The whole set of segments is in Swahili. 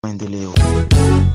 Maendeleo.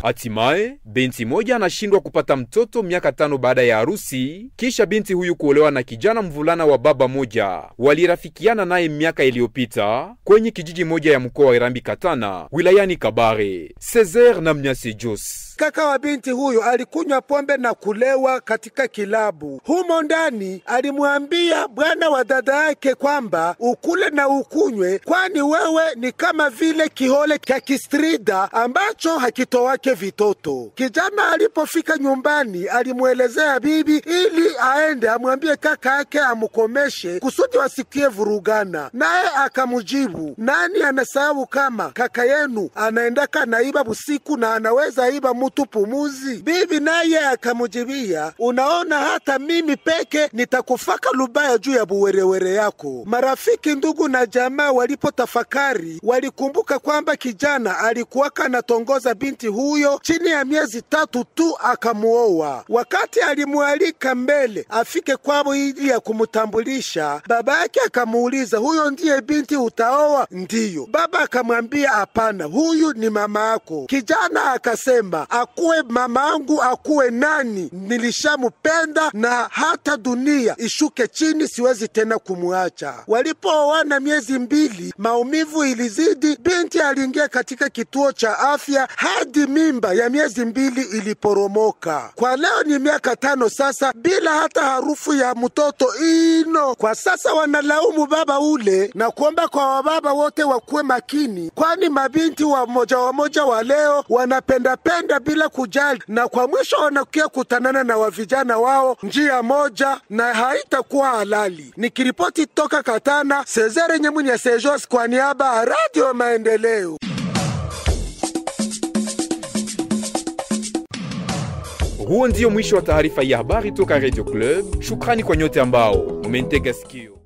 Hatimaye binti moja anashindwa kupata mtoto miaka 5 baada ya harusi, kisha binti huyu kuolewa na kijana mvulana wa baba moja walirafikiana naye miaka iliyopita kwenye kijiji moja ya mkoa wa Irambi Katana wilayani Kabare. Cesar na Mnyasi Jos. Kaka wa binti huyo alikunywa pombe na kulewa katika kilabu. Humo ndani alimwambia bwana wa dada yake kwamba ukule na ukunywe, kwani wewe ni kama vile kihole cha kistrida ambacho hakitowake vitoto. Kijana alipofika nyumbani alimwelezea bibi ili aende amwambie kaka yake amkomeshe kusudi wasikie vurugana. Naye akamjibu, nani anasahau kama kaka yenu anaendaka naiba busiku na anaweza iba mtu pumuzi? Bibi naye akamjibia, unaona hata mimi peke nitakufaka lubaya juu ya buwerewere yako. Marafiki, ndugu na jamaa walipotafakari walikumbuka kwamba kijana alikuwaka anatongoza binti huyo chini ya miezi 3 tu akamuoa. Wakati alimualika mbele afike kwao ili ya kumtambulisha, baba yake akamuuliza, huyo ndiye binti utaoa? Ndiyo. Baba akamwambia, hapana, huyu ni mama yako. Kijana akasema, akuwe mamangu akuwe nani, nilishamupenda na hata dunia ishuke chini siwezi tena kumuacha. Walipooana miezi 2, maumivu ilizidi. Binti aliingia katika kituo cha afya hadi mimba ya miezi 2 iliporomoka. Kwa leo ni miaka 5 sasa bila hata harufu ya mtoto ino. Kwa sasa wanalaumu baba ule na kuomba kwa wababa wote wakuwe makini, kwani mabinti wa moja wa leo wanapenda penda bila kujali, na kwa mwisho wanakuja kutanana na wavijana wao njia moja na haitakuwa halali. Nikiripoti toka Katana, Cesare Nyemunya Sejos kwa niaba ya Radio Maendeleo. Huo ndio mwisho wa taarifa ya habari toka Radio Club. Shukrani kwa nyote ambao mmentega sikio.